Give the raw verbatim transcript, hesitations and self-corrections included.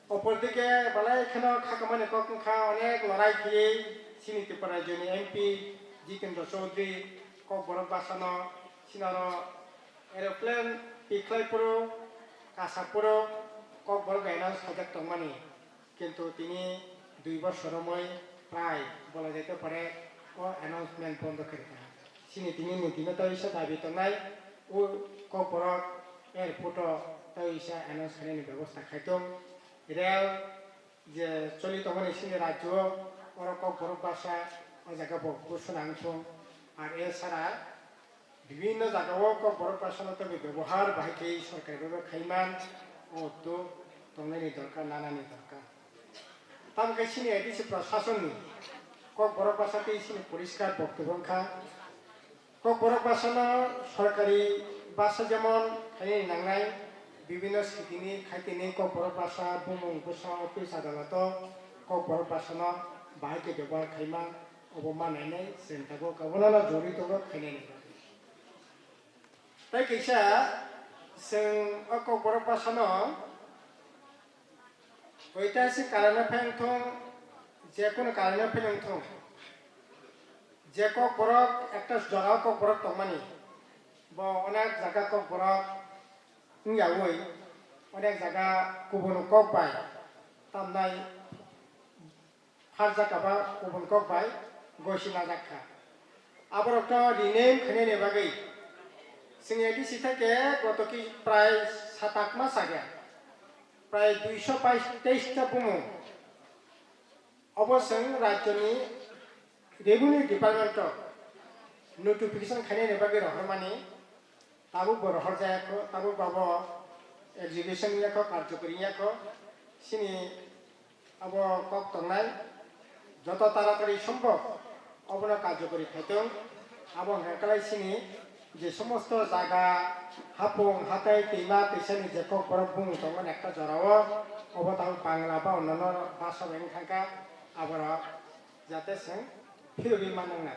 Opor dike belai kheno khakamani kok wngkha, onek lorai khiyui chini Tripura rajyoni M P Jitendra Chaudhary Kokborok bwsano chinaro aeroplane pikhlai phuru kasa phuru Kokborok bai announce khaijak tongmani, kintu tini dui bosor romwi prai bolai jaite pore o announcement bondo khairokha. Chini tini nini tini tei isa dabi tongnai o Kokborok airport o tei isa announce khainani bebosta khaitong. Rel je choli tongmani chini rajyo o, oro Kokborok bwsa o jaga bo ghosona wngthung. Ar e sara bibinno jagao Kokborok bwsano tei bebohar bahai khe sorkari bai khaimang o to tongnani dorkar, nanani dorkar. Tamo khe chini A D C prasasonni Kokborok bwsa tei chini poriskar boktobyo wngkha. Kokborok bwsano sorkari bwsa jemon khainani nangnai, bibinno sitini khaitini Kokborok bwsa bumung bwsa office adalato Kokborok bwsano bahai khe bebohar khaima, obo ma nainai chwng tabuk abono jorito khainani bagwi. Tei kisa chwng o Kokborok bwsano oitihasik karone phai wngthung, je kunu karone phai wngthung, je Kokborok ekta jorao Kokborok tongmani, bo onek jaga Kokborok wngyaui onek jaga kubun kok bai tamnai pharjak aba kubun kok bai gosi najak kha. Aborokno rename khainani bagwi chwng A D C theke goto ki prai sat aat mas age prai duiso teis ta bumung. Obo chwng rajyoni Revenue Department o notification khainani bagwi rohormani, tabuk bo rohorjaya kho, tabuk bo abo execution wngya kho, karjokori wngya kho. Chini abo kok tongnai joto taratari sombhob obono karjokori khaitong. Abo hwnka khlai chini je somosto jaga, hapung, hatai, twima, twisani je Kokborok bumung tongmani ekta jorao, obo tabuk Bangla ba onnono bhasha bai wng thangkha, aborok jate chwng philogwi manwng na.